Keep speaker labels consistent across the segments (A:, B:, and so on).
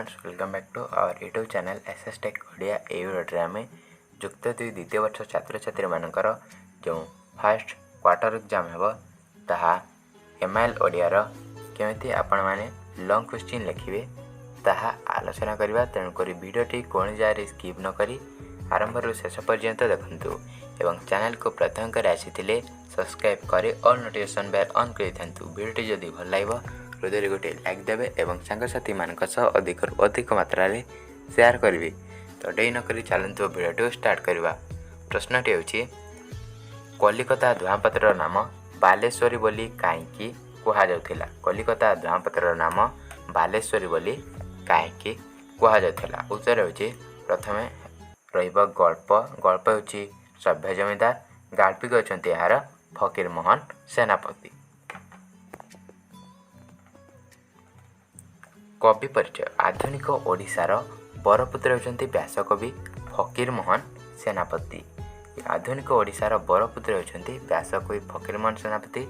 A: Friends, welcome back to our YouTube channel S S Tech Odia. ଏହି ଭିଡ଼ିଓରେ ଆମେ ଯୁକ୍ତ ଦୁଇ ଦ୍ୱିତୀୟ ବର୍ଷ ଛାତ୍ରଛାତ୍ରୀମାନଙ୍କର ଯେଉଁ ଫାର୍ଷ୍ଟ କ୍ୱାର୍ଟର ଏକ୍ଜାମ୍ ହେବ, ତାହା ଏମ୍ଆଇଏଲ୍ ଓଡ଼ିଆର କେମିତି ଆପଣମାନେ ଲଙ୍ଗ୍ କ୍ୱେଶ୍ଚିନ୍ ଲେଖିବେ, ତାହା ଆଲୋଚନା କରିବା। ତେଣୁକରି ଭିଡ଼ିଓଟି କୌଣସି ଜାଗାରେ ସ୍କିପ୍ ନ କରି ଆରମ୍ଭରୁ ଶେଷ ପର୍ଯ୍ୟନ୍ତ ଦେଖନ୍ତୁ ଏବଂ ଚ୍ୟାନେଲକୁ ପ୍ରଥମ କରି ଆସିଥିଲେ ସବସ୍କ୍ରାଇବ୍ କରି ଅଲ୍ ନୋଟିଫିକେସନ୍ ବେଲ୍ ଅନ୍ କରିଥାନ୍ତୁ। ଭିଡ଼ିଓଟି ଯଦି ଭଲ ଲାଗିବ, ହୃଦୟରେ ଗୋଟିଏ ଲାଇକ୍ ଦେବେ ଏବଂ ସାଙ୍ଗସାଥିମାନଙ୍କ ସହ ଅଧିକରୁ ଅଧିକ ମାତ୍ରାରେ ସେୟାର କରିବେ। ତ ଡେରି ନକରି ଚାଲନ୍ତୁ, ଭିଡ଼ିଓଟିକୁ ଷ୍ଟାର୍ଟ କରିବା। ପ୍ରଶ୍ନଟି ହେଉଛି, କଲିକତା ଧୂଆଁପତ୍ରର ନାମ ବାଲେଶ୍ୱରୀ ବୋଲି କାହିଁକି କୁହାଯାଉଥିଲା? କଲିକତା ଧୂଆଁପତ୍ରର ନାମ ବାଲେଶ୍ୱରୀ ବୋଲି କାହିଁକି କୁହାଯାଉଥିଲା? ଉତ୍ତର ହେଉଛି, ପ୍ରଥମେ ରହିବ ଗଳ୍ପ। ଗଳ୍ପ ହେଉଛି ସଭ୍ୟ ଜମିଦାର। ଗାଳ୍ପିକ ଅଛନ୍ତି ଏହାର ଫକୀରମୋହନ ସେନାପତି। କବି ପରିଚୟ। ଆଧୁନିକ ଓଡ଼ିଶାର ବରପୁତ୍ର ହେଉଛନ୍ତି ବ୍ୟାସକବି ଫକୀରମୋହନ ସେନାପତି। ଆଧୁନିକ ଓଡ଼ିଶାର ବରପୁତ୍ର ହେଉଛନ୍ତି ବ୍ୟାସକବି ଫକୀରମୋହନ ସେନାପତି।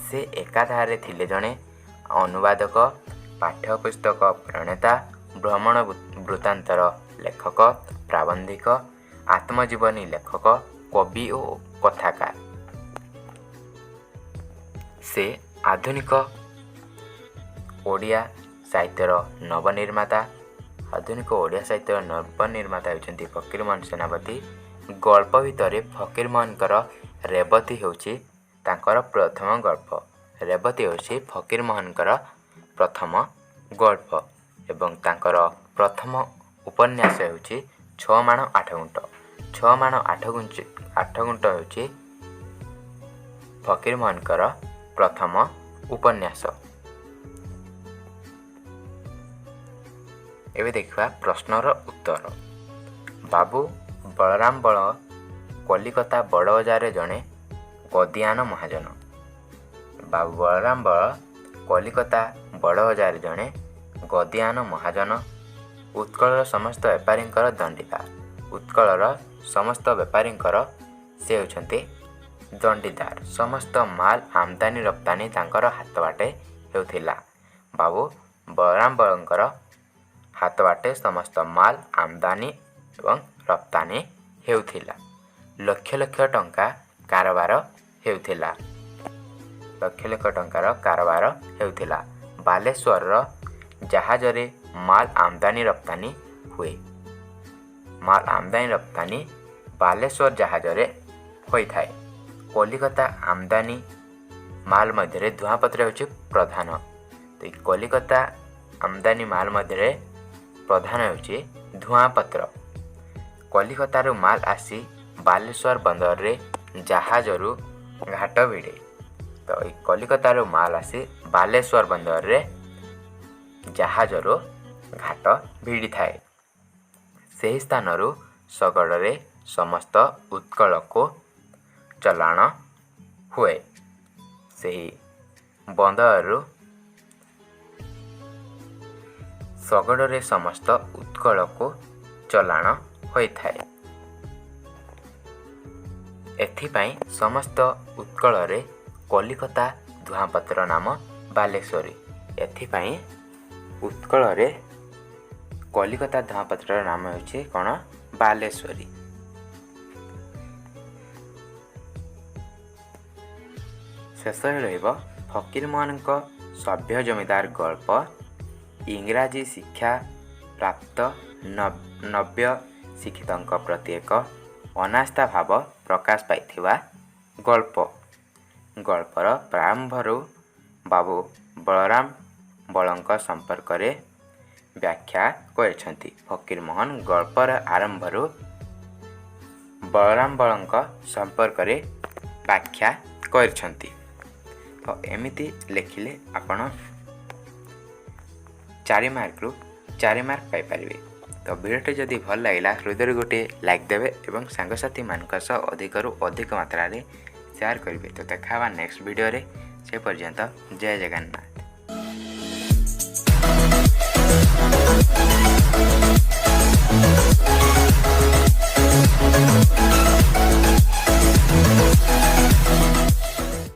A: ସେ ଏକାଧାରରେ ଥିଲେ ଜଣେ ଅନୁବାଦକ, ପାଠ୍ୟପୁସ୍ତକ ପ୍ରଣେତା, ଭ୍ରମଣ ବୃତ୍ତାନ୍ତର ଲେଖକ, ପ୍ରାବନ୍ଧିକ, ଆତ୍ମଜୀବନୀ ଲେଖକ, କବି ଓ କଥାକାର। ସେ ଆଧୁନିକ ଓଡ଼ିଆ ସାହିତ୍ୟର ନବନିର୍ମାତା। ଆଧୁନିକ ଓଡ଼ିଆ ସାହିତ୍ୟର ନବନିର୍ମାତା ହେଉଛନ୍ତି ଫକୀରମୋହନ ସେନାପତି। ଗଳ୍ପ ଭିତରେ ଫକୀରମୋହନଙ୍କର ରେବତୀ ହେଉଛି ତାଙ୍କର ପ୍ରଥମ ଗଳ୍ପ। ରେବତୀ ହେଉଛି ଫକୀରମୋହନଙ୍କର ପ୍ରଥମ ଗଳ୍ପ ଏବଂ ତାଙ୍କର ପ୍ରଥମ ଉପନ୍ୟାସ ହେଉଛି ଛଅ ମାଣ ଆଠ ଗୁଣ୍ଠ। ଛଅ ମାଣ ଆଠ ଗୁଣ୍ଠ ହେଉଛି ଫକୀରମୋହନଙ୍କର ପ୍ରଥମ ଉପନ୍ୟାସ। ଏବେ ଦେଖିବା ପ୍ରଶ୍ନର ଉତ୍ତର। ବାବୁ ବଳରାମ ବଳ କଲିକତା ବଡ଼ ବଜାରରେ ଜଣେ ଗଦିଆନ ମହାଜନ। ବାବୁ ବଳରାମ ବଳ କଲିକତା ବଡ଼ ବଜାରରେ ଜଣେ ଗଦିଆନ ମହାଜନ। ଉତ୍କଳର ସମସ୍ତ ବେପାରୀଙ୍କର ଦଣ୍ଡିଦାର। ଉତ୍କଳର ସମସ୍ତ ବେପାରୀଙ୍କର ସେ ହେଉଛନ୍ତି ଦଣ୍ଡିଦାର। ସମସ୍ତ ମାଲ ଆମଦାନୀ ରପ୍ତାନି ତାଙ୍କର ହାତ ବାଟେ ହେଉଥିଲା। ବାବୁ ବଳରାମ ବଳଙ୍କର ହାତ ବାଟେ ସମସ୍ତ ମାଲ ଆମଦାନୀ ଏବଂ ରପ୍ତାନି ହେଉଥିଲା। ଲକ୍ଷ ଲକ୍ଷ ଟଙ୍କା କାରବାର ହେଉଥିଲା। ଲକ୍ଷ ଲକ୍ଷ ଟଙ୍କାର କାରବାର ହେଉଥିଲା। ବାଲେଶ୍ୱରର ଜାହାଜରେ ମାଲ ଆମଦାନୀ ରପ୍ତାନି ହୁଏ। ମାଲ ଆମଦାନୀ ରପ୍ତାନି ବାଲେଶ୍ୱର ଜାହାଜରେ ହୋଇଥାଏ। କଲିକତା ଆମଦାନୀ ମାଲ ମଧ୍ୟରେ ଧୂଆଁପତ୍ର ହେଉଛି ପ୍ରଧାନ। ତ ଏଇ କଲିକତା ଆମଦାନୀ ମାଲ ମଧ୍ୟରେ ପ୍ରଧାନ ହେଉଛି ଧୂଆଁପତ୍ର। କଲିକତାରୁ ମାଲ ଆସି ବାଲେଶ୍ୱର ବନ୍ଦରରେ ଜାହାଜରୁ ଘାଟ ଭିଡ଼େ। ତ ଏଇ କଲିକତାରୁ ମାଲ ଆସି ବାଲେଶ୍ୱର ବନ୍ଦରରେ ଜାହାଜରୁ ଘାଟ ଭିଡ଼ିଥାଏ। ସେହି ସ୍ଥାନରୁ ଶଗଡ଼ରେ ସମସ୍ତ ଉତ୍କଳକୁ ଚଲାଣ ହୁଏ। ସେହି ବନ୍ଦରରୁ ଶଗଡ଼ରେ ସମସ୍ତ ଉତ୍କଳକୁ ଚଲାଣ ହୋଇଥାଏ। ଏଥିପାଇଁ ସମସ୍ତ ଉତ୍କଳରେ କଲିକତା ଧୂଆଁପତ୍ର ନାମ ବାଲେଶ୍ୱରୀ। ଏଥିପାଇଁ ଉତ୍କଳରେ କଲିକତା ଧୂଆଁପତ୍ରର ନାମ ହେଉଛି କ'ଣ? ବାଲେଶ୍ୱରୀ। ଶେଷରେ ରହିବ, ଫକୀରମୋହନଙ୍କ ସଭ୍ୟ ଜମିଦାର ଗଳ୍ପ ଇଂରାଜୀ ଶିକ୍ଷା ପ୍ରାପ୍ତ ନବ୍ୟ ଶିକ୍ଷିତଙ୍କ ପ୍ରତି ଏକ ଅନାସ୍ଥା ଭାବ ପ୍ରକାଶ ପାଇଥିବା ଗଳ୍ପ। ଗଳ୍ପର ପ୍ରାରମ୍ଭରୁ ବାବୁ ବଳରାମ ବଳଙ୍କ ସମ୍ପର୍କରେ ବ୍ୟାଖ୍ୟା କରିଛନ୍ତି। ଫକୀରମୋହନ ଗଳ୍ପର ଆରମ୍ଭରୁ ବଳରାମ ବଳଙ୍କ ସମ୍ପର୍କରେ ବ୍ୟାଖ୍ୟା କରିଛନ୍ତି। ତ ଏମିତି ଲେଖିଲେ ଆପଣ 4 ମାର୍କରୁ 4 ମାର୍କ ପାଇପାରିବେ। ତ ଭିଡ଼ିଓଟି ଯଦି ଭଲ ଲାଗିଲା, ହୃଦୟରୁ ଗୋଟିଏ ଲାଇକ୍ ଦେବେ ଏବଂ ସାଙ୍ଗସାଥିମାନଙ୍କ ସହ ଅଧିକରୁ ଅଧିକ ମାତ୍ରାରେ ସେୟାର କରିବେ। ତ ଦେଖା ହେବା ନେକ୍ସଟ ଭିଡ଼ିଓରେ, ସେ ପର୍ଯ୍ୟନ୍ତ ଜୟ ଜଗନ୍ନାଥ।